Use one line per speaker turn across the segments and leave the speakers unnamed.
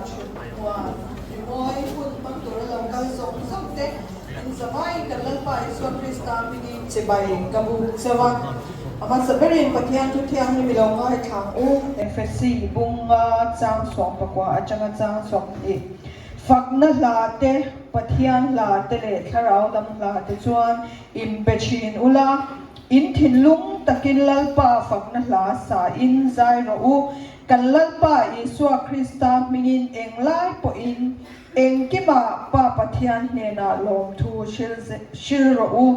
Thut Muan Rimawi hun hmang tura lo kal zawng zawng te in zavaiin kan Lalpa Isua Krista hmingin chibai ka buk cheu a. A hmasa berin Pathian thu thianghlim i lo ngaithla ang u. Efesi bunga chang 19 atanga chang 20 fakna hla te, Pathian hla te leh thlarau lam hla te chuan inpe thin ula. In thinlung takin Lalpa fakna hla sa in zai rawh u. Kan Lalpa Isua Krista hmingin englai pawhin engkimah Pa Pathian hnenah lawmthu hril rawh u.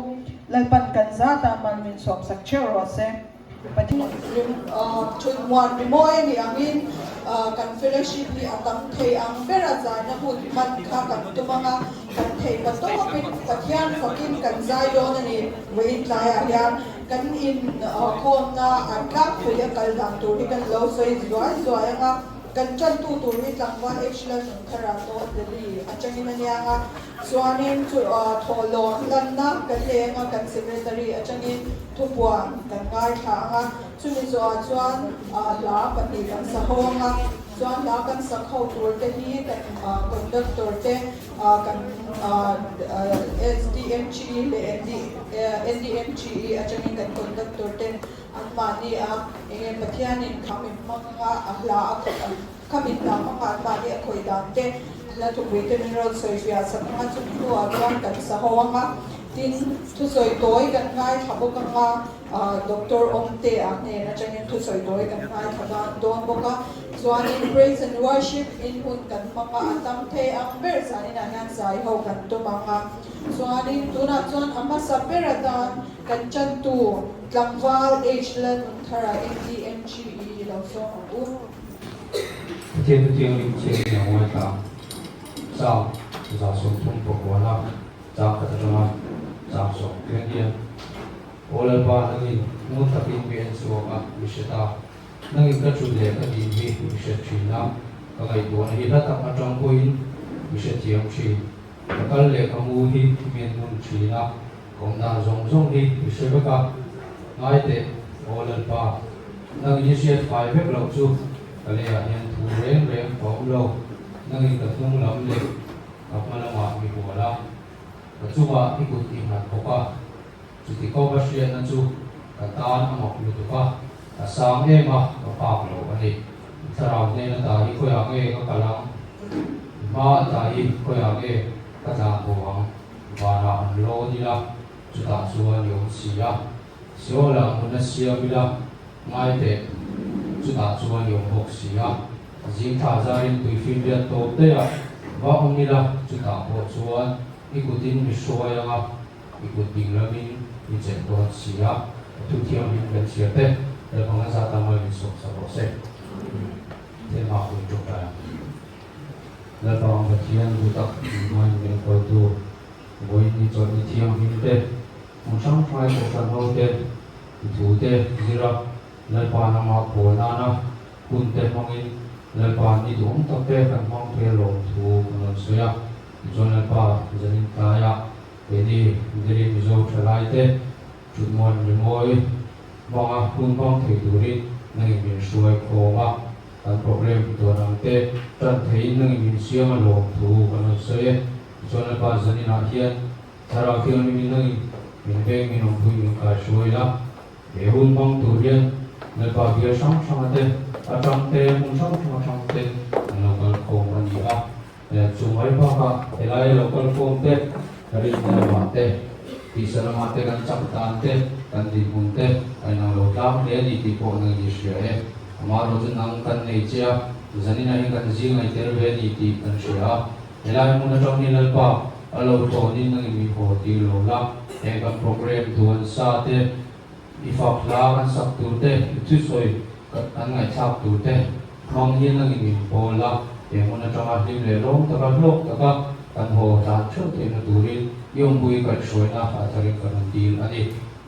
Lalpan kan zata mal min sawmsak theuh rawh se. Pathian thut muan rimawi a nih angin kan fellowship hi a tam thei ang bera zaina hun hman kha kan tum ang a, kan thei pa tawpin Pathian fakin kan zai dawn a ni. Vawiin tlaiah hian kan inkhawmna an tlangpui a kal dan tur hi kan lo sawi zuai zuai ang a, kan tantu tur hi tlangval H Lalnunthara North Delhi atangin a nia ang a, chuanin chu thawhlawm lanna kan nei ang a, kan secretary atangin thupuan kan ngaithla ang a, chumi zawhah chuan hla pahnih kan sa ho ang a, chuan hla kan sak ho tur te hi kan conductor te Kan SDMGE leh NDMGE atangin kan conductor ten anmahni a enge Pathianin kham in hmanga a hla a kham in hla hmanga anmahni a khawih dan te hla thupui te min rawn sawi fiah sak anga chumi hnuah chuan kan sa ho anga tin thusawi tawi kan ngaithla bawk anga Doctor Awmtea hnen atangin thusawi tawi kan ngaithla dawn bawk a. Chuanin Praise and Worship in hun kan hmang a, a tam thei ang ber zaninah hian zai ho kan tum ang a. Chuanin tunah chuan a hmasa ber atan kan chantu tlangval H Lalnunthara NDMGE lo sawm ang u.
Pathian chu thianghlim chiangin a ngawi tlang. Chang 39 chang khat atanga chang 10 hian Aw Lalpa nangin ngun takin mi en chhuak a, mi hre ta. Nangin ka thut leh ka din hi mi hre thin a, ka ngaihtuahna hi hla tak atang pawhin mi hre thiam thin. Ka kal leh ka mu hi mi en ngun thin a, ka awm dan zawng zawng hi mi hre vek a. Ngai teh, Aw Lalpa, nangin i hriat fai vek loh chu ka leiah hian thu reng reng ka awm lo. Nangin ka hnung lam leh ka hma lamah mi hual a, ka chungah i kut i nghat bawk a. Chuti kawng a hriatna chu ka tan a mak lutuk a, a sang em a, ka phak lo a ni. I thlarau hnen ata hi khawiah nge ka kal ang? I hma ata hi khawiah nge ka tlan bo ang? Vanah an lawn ila, chutah chuan i awm si a. Seolah hmun a siam ila, ngai teh, chutah chuan i awm bawk si a. Zing thla zarin tuifim lian tawp daih a, va awm ila, chutah pawh chuan i kutin mi hruai ang a. I kut ding lamin i chelh dawn si a, a thu thianghlim kan chhiar te Lalpang a zat anga min sawm sak rawh se. Thil hma pui tawngtai ang. Lalpang Pathian bu tak min hmain min kawltu vawiin ni chawlhni thianghlim te, hmun hrang hrangai kohhran ho te, i thu te zir a, Lalpa nangmah pawl nana hun te hmangin Lalpa ni duhawm tak te kan hmang thei alawm thu kan rawn sawi a, tichuan Lalpa zanin tlaiah Keini Delhi Mizo thalaite thutmuan rimawi hmanga hun hmang thei turin nangin min hruai khawm a, kan program tuan ang te tan theiin nangin min siam a lawm thu kan rawn sawi e. Tichuan Lalpa zaninah hian Thlarau Thianghlimin nangin min veng min awmpui min kaihruai la, he hun hmang tur hian Lalpa bial hrang hranga te atang te hmun hrang hrang atang te an lo kal khawm a ni a. Chu mai bakah helai lo kal khawm te, rinna lamah te, tisa lamah te kan chak dan te, kan dinhmun te a inang lo tlang hle a ni tih pawh nang i hria e. Amaherawh chu nang kan nei che a, zanin ah hian kan zing ai tel ve a ni tih kan hria a. Helai hmun atang hi Lalpa a lo tawnin nangin min haw tir lo la, heng kan program duan sa te, I fak hla kan sak tur te, i thusawi kan ngaihthlak tur te hmang hian nangin min pawl a, he hmun atanga hlim leh lawm taka hlawk taka kan haw tlan theuh theihna turin i awmpui kaihhruaina a tharin kan rawn dil a ni.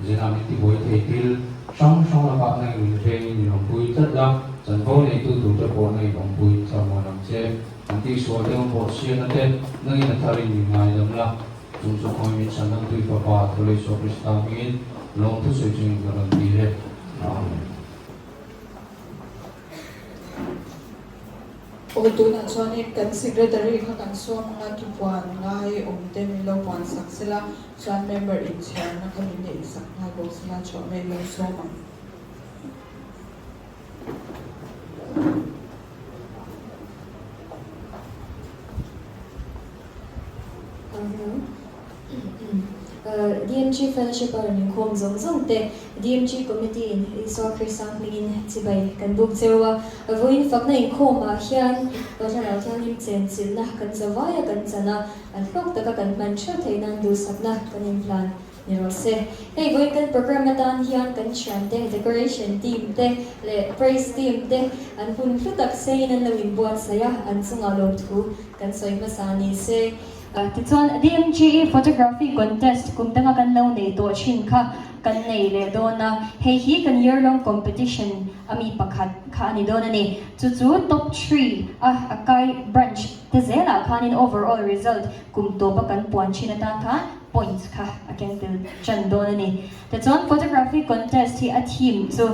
Zenah min tibuai thei thil hrang hrang lakah nangin min vengin min awmpui tlat la, chanvo neitu turte pawh nangin awmpui thlamuan ang che. An tihsual te awm pawh siana te nangin a tharin min ngaidam la. Chung chu khawi min chhandam tui Fapa Thawlei Isua Krista hmingin lawm thusawi chungin ka rawn dil e. Amen.
Aw tunah chuanin kan Secretary kha kan sawm anga thupuan ngai awm te min lo puan sak sela, chuan member inchhiarna kha min neih sak nghal bawk sela chhuah mai lo sawm ang.
DMG Fellowship a rawn inkhawm zawng zawng te, DMG Committee in Isua Krista hmingin chibai kan buk cheu a. Vawiin fakna inkhawmah hian Thlarau Thianghlim chenchilhna kan zavaia kan chan a, hlawk taka kan hman theuh theih nan duhsakna kan inhlan ni rawh se. Hei vawiin kan programme atan hian kan thiante, decoration team te leh praise team te an hun hlu tak seiin an lo inbuatsaih a, an chungah lawmthu kan sawi hmasa ni se. Tichuan DMGE Photography Contest kum danga kan lo nei tawh thin kha kan nei leh dawn a, hei hi kan year long competition a mi pakhat kha a ni dawn a ni. Chu chu top three a Akai branch te zelah khanin overall result kum tawpa kan puan thin atan khan points kha a keng tel tan dawn a ni. Tichuan photography contest hi a theme chu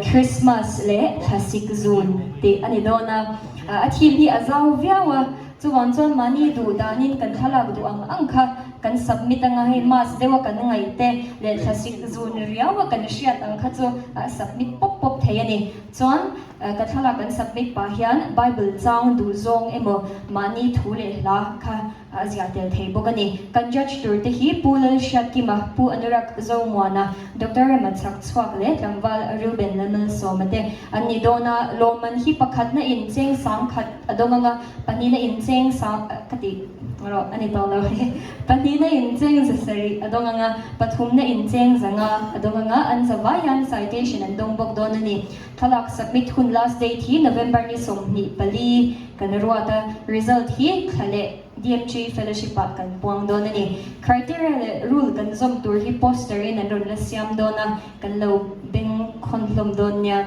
Christmas leh thlasik zun tih a ni dawn a, a theme hi a zau viau a, chuvang chuan mahni duh danin kan thlalak duh ang ang kha kan submit anga hei mass deuha kan ngaih te leh thlasik zun riaua kan hriat ang kha chu a submit pawp pawp thei a ni. Chuan ka thlalak kan submit pah hian Bible chang duh zawng emaw mahni thu leh hla kha A ziah tel thei bawk a ni. Kan judge tur te hi Pu Lalhriatkima, Pu Anurak Zomuana, Doctor Rema Chhakchhuak leh tlangval Reuben Lalmalsawma te an ni dawn a. Lawmman hi pakhatna in cheng sang khat a dawng ang a, pahnihna in cheng sang ka tih rawh a ni tawh lo he, pahnihna in cheng za sarih a dawng ang a, pathumna in cheng za nga a dawng ang a, an za vai hian citation an dawng bawk dawn a ni. Thlalak submit hun last date hi November ni 24 kan ruat a, result hi thla leh DMG Fellowship ah kan puang dawn a ni. Criteria leh rule kan zawm tur hi poster in an rawn la siam dawn a, kan lo beng khawn hlawm dawn nia.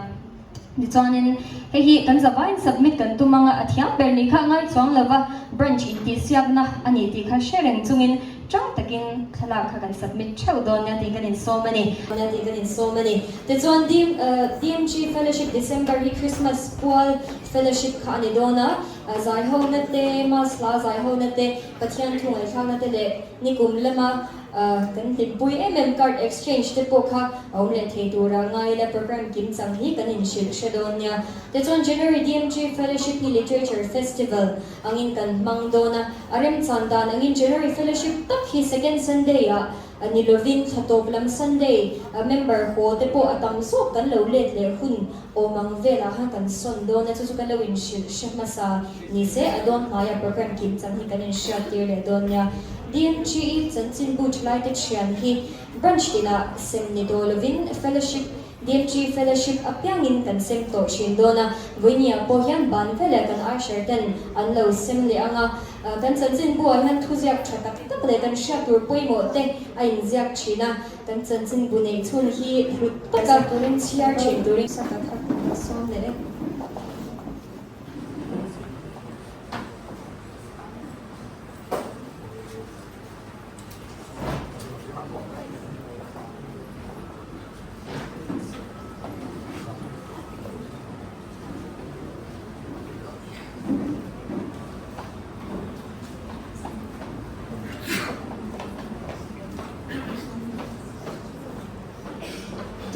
Tichuanin hei hi kan zavaiin submit kan tum anga a thiam ber ni kha ngai chuang lova branch intihsiakna a ni tih kha hre reng chungin Ṭang takin thlalak kha kan submit ṭheuh dawn nia tih kan insawm a ni. Nia tih kan insawm a ni. Tichuan DMG Fellowship December hi Christmas pual Fellowship kha a ni dawn a, zaihona te, Mass hla zaihona te, Pathian thu ngaihthlakna te leh nikum lama kan hlimpui em em card exchange te pawh kha a awm leh thei tura ngai ila program kim chang hi kan inhrilh hre dawn nia. Tichuan January DMG Fellowship hi Literature Festival angin kan hmang dawn a, a remchan dan angin January Fellowship tak hi Second Sunday ah ni lovin thla tawp lam Sunday member haw te pawh a tam zawk kan lo let leh hun awm ang velah khan kan sawn dawn a, chu chu kan lo inhrilh hre hmasa ni se a dawn hmaiah program kim chang hi kan inhriat tir leh dawn nia. DMGE chanchinbu thalaite thian hi branch tinah sem ni daw lovin Fellowship DMG Fellowship apiangin kan sem tawh thin dawn a, vawinia pawh hian ban veleh kan usher ten an lo sem leh ang a, kan chanchinbu ah hian thuziak tha tak tak leh kan hriat tur pawimawh te a inziak thin a, kan chanchinbu neih chhun hi hlut taka chhiar thin turin saka kha ka sawm leh e.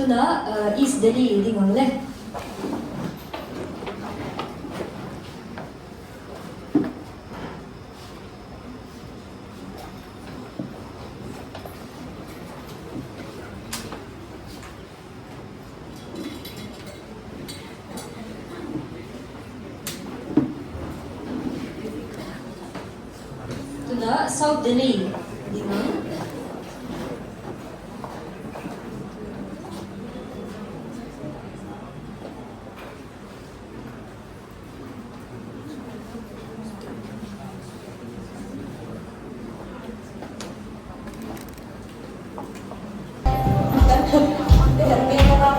Tunah East Delhi ding ang le. Tunah South Delhi ding ang.
Kan kut te kan beng a.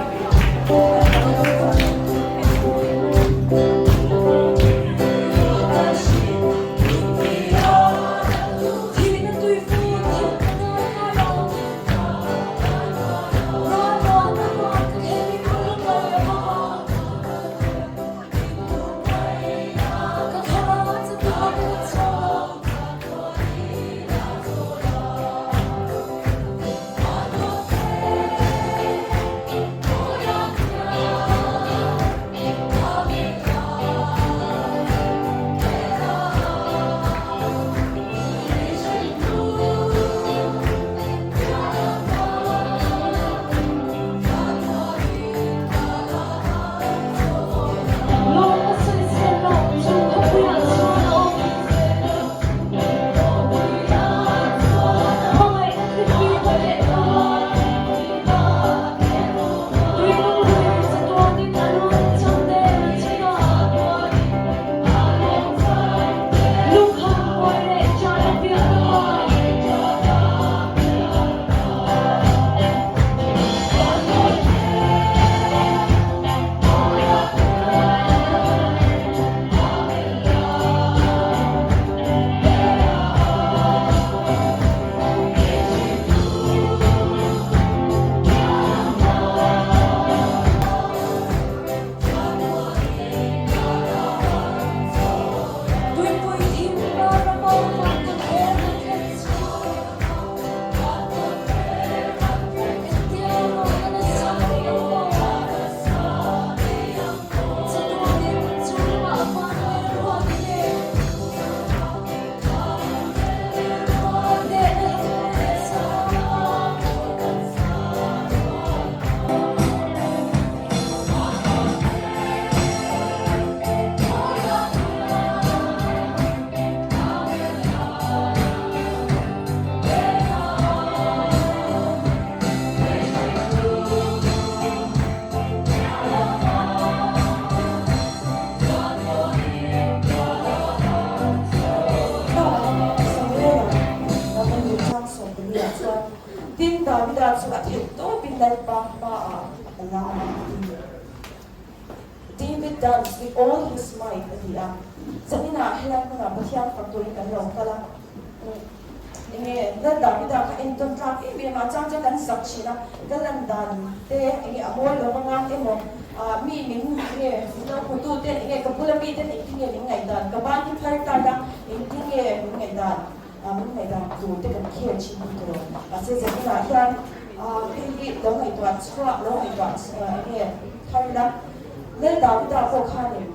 Davida chu a theih tawpin Lalpa hmaah a lam a ti. David danced with all his might a ti a. Zaninah helai hmunah Pathian fak turin kan lo kal a. Enge Lal Davida kha entawn tlak em em a, chang chuan kan zak thin a, ka lan dan te enge a mawi lo vang a emaw mi min enge min lo hmutu ten enge ka bula mi ten engtin nge min ngaihdan, ka ban hi phar ta ila engtin nge min ngaihdan, min ngaihdan tur te kan khel thin hi ka lo. Mahse zaninah hian hei hi lo ngaihtuah chhuah, lo ngaihtuah enge thar ila Lal Davida pawh khanin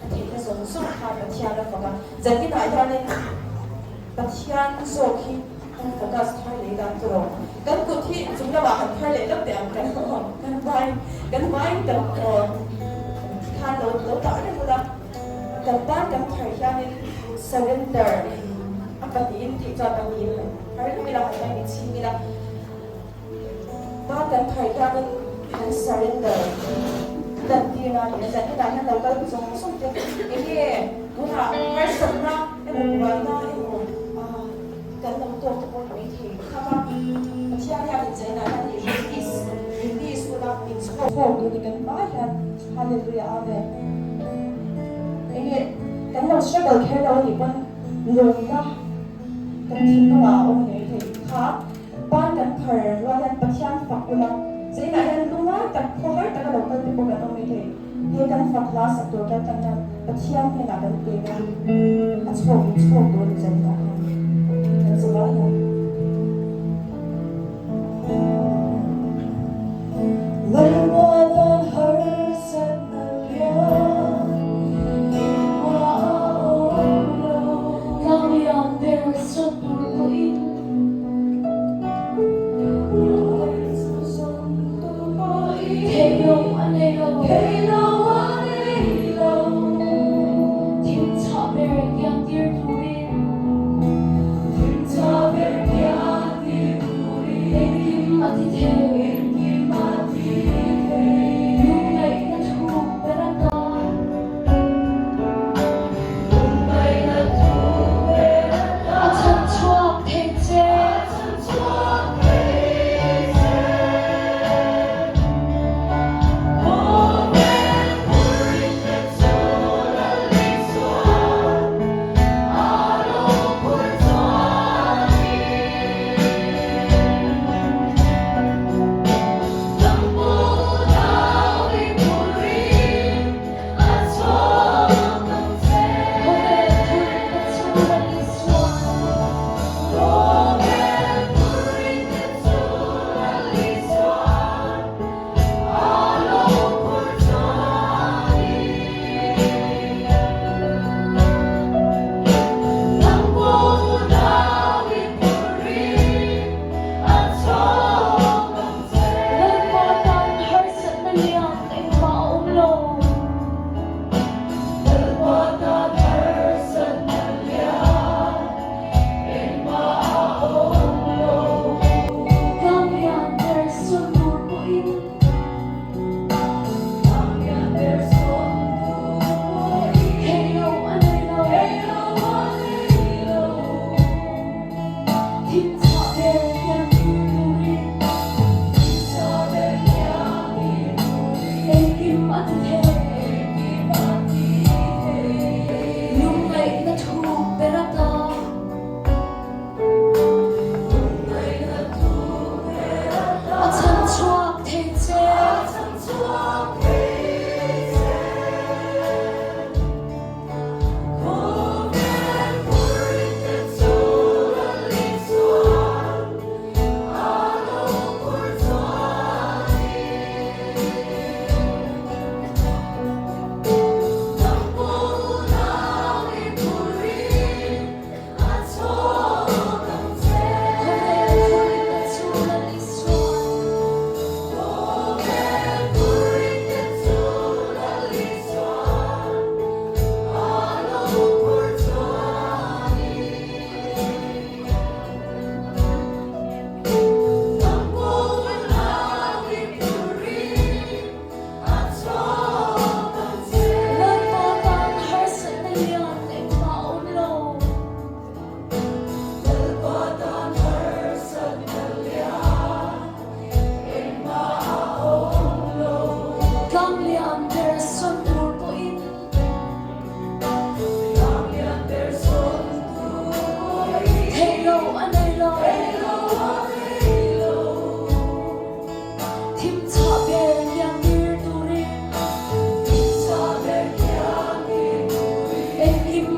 A theihna zawng zawng kha Pathian a fak a, zankinah hianin Pathian zawk hi kan focus thar leh dan tur aw. Kan kut hi chung lamah kan thar leh lawk teh ang kan kan vai kan vai tak aw tikhan lo lo dah reng ula, kan tan kan thar hianin surrender a pahnihin theih chuan pahnihin han thar lawk ila han vai chhing ila. Ba kan thar hianin kan surrender lan tir a ni a, zankinah hian lo kal zawng zawng te enge tunah harsatna emaw buaina emaw kan lo tawk te pawh ni maithei khap a, Pathian hian incheina hian i release release ula min chhawk tur ni kan hma hian Hallelujah Amen enge kan lo struggle kher lo anih pawn lawmna kan thinlungah a awm a ni maithei kha. Ban kan phar rual hian Pathian fak ula, zainah hian lungngai tak, khawhar taka lo kal te pawh kan awm maithei. He kan fak hla sak tur kal tan hian Pathian hnenah kan pek a, a chhawk in chhawk dawn ni zainah hian kan che vai hian.
Lalpa tan harsatna lian engmah a awm lo.
Tlanglian ber sawt tur pawhin. Theih loh a nei lo. Thim chhah ber kiang tir turin.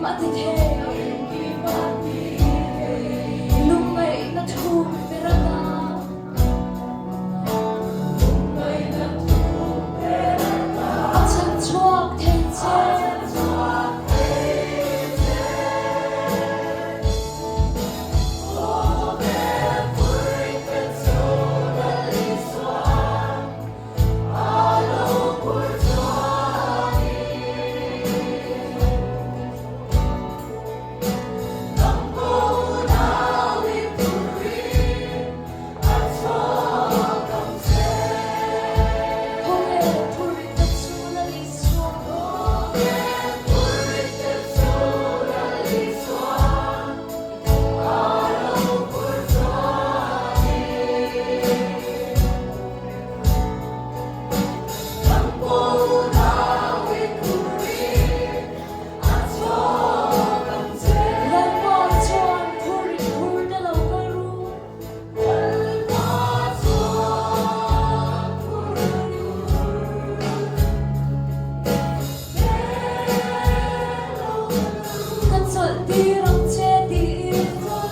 a ti thei. Lungngaihna thuk ber ata. A chhan chhuak thei che. Lalpa chuan phur in phur te lo kal ru. Lalpa chuan phur in phur te lo kal ru. Ka chawlh tir ang che tiin. Chawlh tir ang che.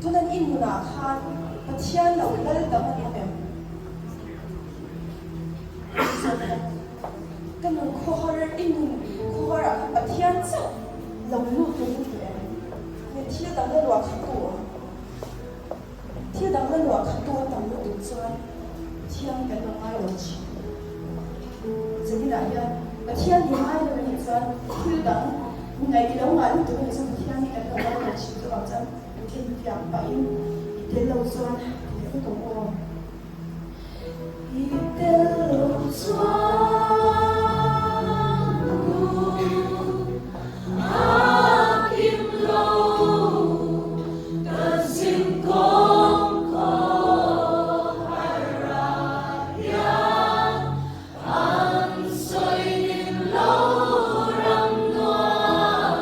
Tunan i nunah khan Pathian lo lal dang a ni awm em? Ka nun khawhar, i nun khawhar ah khan Pathian chauh lo lut turin ti em? Nge thil dang la luah khat tu awm? Thil dang la luah khat tu a tam lutuk chuan Pathian kan lo ngai lo thin. Zaninah hian Pathian hi ngai lo anih chuan thil dang ngaih i lo ngah lutuk anih chuan Pathian hi kan lo ngai lo thin chuvang chuan infiam pahin i tel lo chuan ti leh vek ang aw. I tel lo chuan nun a kim lo ka zin kawng khaw har ah hian an sawi nin lo ram nuam.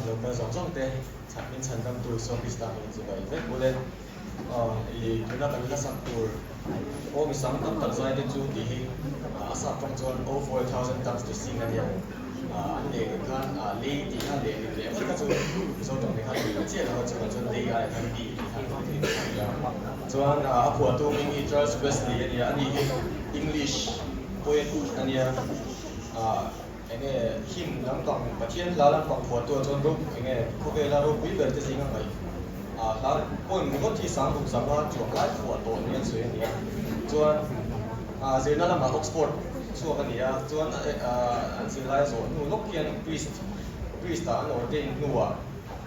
lo kal zawng zawng te chhan min chhan dam tur Isua Krista hmingin chibai vek bul e. I tuna kan la sak tur aw mi sang tam tak zai te chu tih hi a sap tawng chuan Oh for a thousand tongues to sing a nia. An leh khan lei tih kha leh leh leh mai kha chu Mizo tawng leh khan lei chiah lo a chuvang chuan lei aiah khan li tih khan hmang thei a nia. Chuan a phuahtu hming hi Charles Wesley a nia, ani hi English poet a nia. Enge hymn lampang Pathian hla lampang phuahtu ah chuan ro enge khawvela ropui ber te zinga ngaih hla poem ringawt hi sangruk zanga chuang lai phuah tawh ni an sawi a nia. Chuan zirna lamah Oxford chhuak a ni a, chuan an zirlai zawh hnu lawk hian priest priest ah an ordain hnuah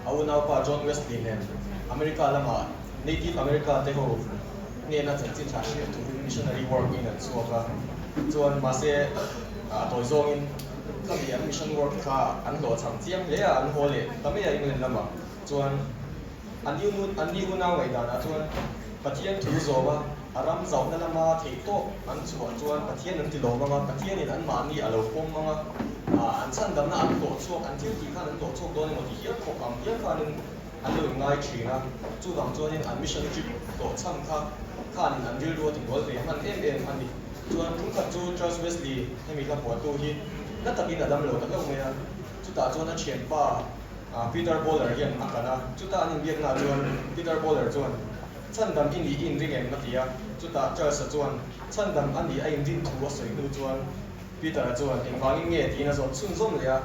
a unaupa John Wesley nen America lamah Native America te ho hnena chanchin tha hriat turin missionary work in an chhuak a, chuan mahse a tawi zawngin khami an mission work kha an hlawhchham chiang hle a, an haw leh ta mai a England lamah chuan an an ni unau ngaihdanah chuan Pathian thu zawm a, a ram zauhna lama theihtawp an chhuah chuan Pathian an ti lawm ang a, Pathianin anmahni a lo pawm ang a, an chhandamna an hlawh chhuak, an thil tih khan an hlawh chhuak dawn emaw ti hial khawp ang hial khanin an lo inngai thin a, chuvang chuanin an mission trip hlawhchham kha khanin an rilru a tibual ve hman em em a ni. Chuan tumkhat chu Charles Wesley hemi hla phuahtu hi na takin a dam lo ta hlauh mai a, chutah chuan a thianpa Peter Bowler hian a kan a, chutah an inbiaknaah chuan Peter Bowler chuan Chhandam i nih i inring em? a ti a, chutah Charles-a chuan Chhandam a nih a inrin thu a sawi hnu chuan Peter-a chuan engvangin nge tiin a zawt chhunzawm leh a.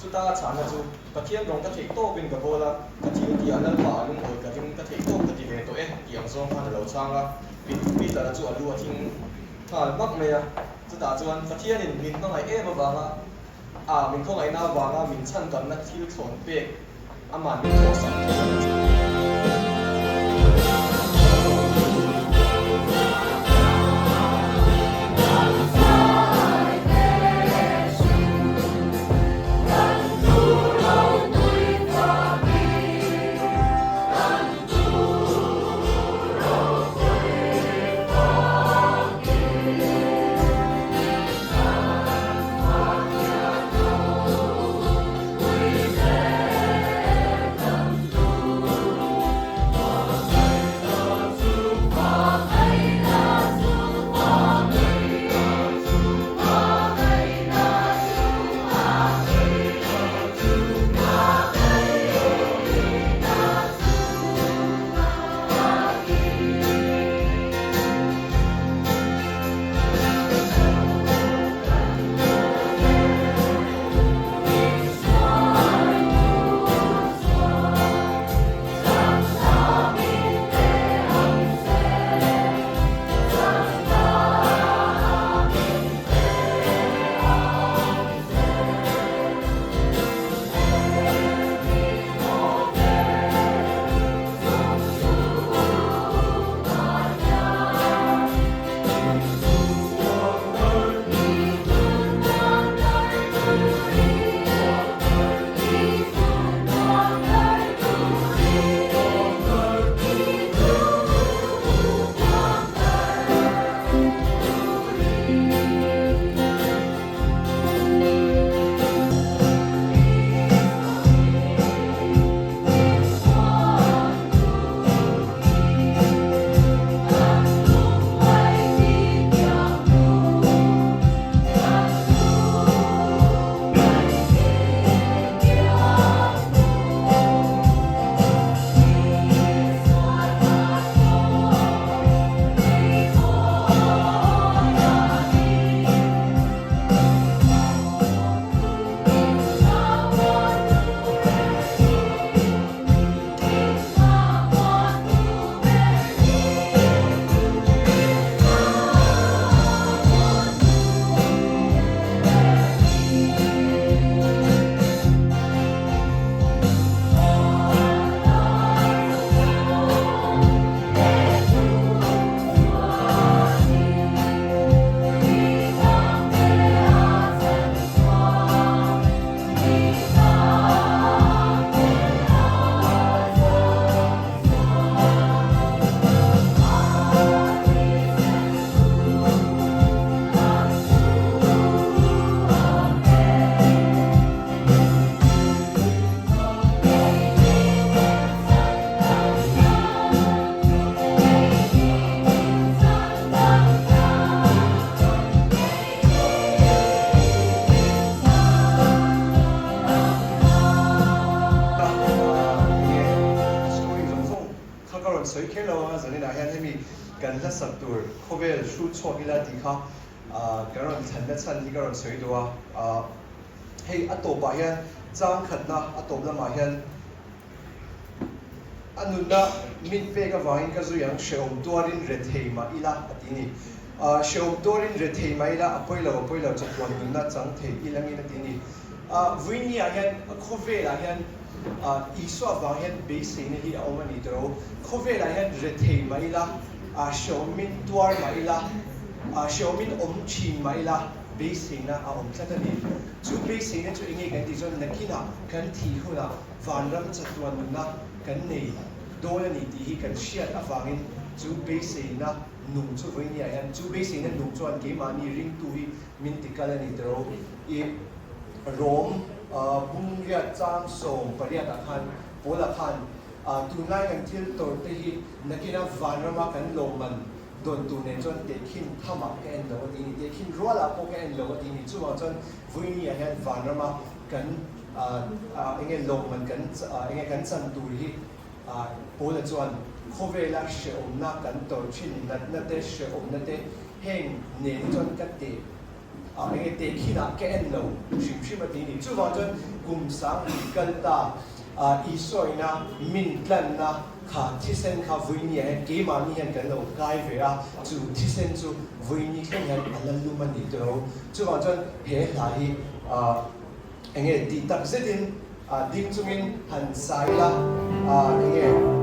Chuta a chhahna chu, Pathian rawng ka theih tawpin ka bawl a, ka thil tih ah Lalpa a lungawi ka ring, ka theih tawp ka ti ve tawh e, tih ang zawng khan a lo chhang a. Peter-a chu a lu a thing nghal hmak mai a. Chutah chuan, Pathianin min hmangaih em avanga, a min khawngaihna avanga min chhandamna thil thlawn pek Aman min thawhsak thei ang che.
sawi kher lo anga zaninah hian hemi kan hla sak tur khawvel hrut chhuak ila tih kha kan rawn thlanna chhan hi ka rawn sawi duh a. Hei a tawpah hian chang khatna a tawp lamah hian a nunna min pek avangin ka zui ang hrehawm tuarin rethei mah ila a ti ni. Hrehawm tuarin rethei mah ila a pawi lo a pawi lo chatuan nunna chang thei ilangin a ti ni. Vuini ah hian khawvelah hian Isua vang hian beiseina hi a awm a ni tawh. Khawvelah hian rethei mah ila, hrehawmin tuar mah ila, hrehawmin awm thin mah ila beiseina a awm tlat a ni. Chu beiseina chu enge kan tih chuan nakinah kan thih hunah vanram chatuan nuna kan nei dawn a ni tih hi kan hriat avangin chu beiseina nung chu vawinia hian chu beiseina nung chuan keimahni ringtu hi min ti kal a ni tawh. I Rom bungriat chang 18 ah khan Paula khan tunlai kan thil tawrh te hi nakina vanrama kan lawmman dawn tur nen chuan tehkhin thamah ka en lo a ti ni, tehkhin rualah pawh ka en lo a ti ni. Chuvang chuan Vuini ah hian vanrama kan enge lawmman kan enge kan chan tur hi Paula chuan khawvela hrehawmna kan tawrh thin natna te hrehawmna te heng nen chuan ka teh A enge teh khinah ka en lo hrim hrim a ti ni. Chuvang chuan kum 10,000 kal ta Isua ina min tlanna kha thisen kha Vuinia hian keimahni hian kan lo kai ve a, chu thisen chu Vuini thleng hian a la lum a ni tawh. Chuvang chuan he hla hi enge tih tak zetin ding chungin han sa ila enge.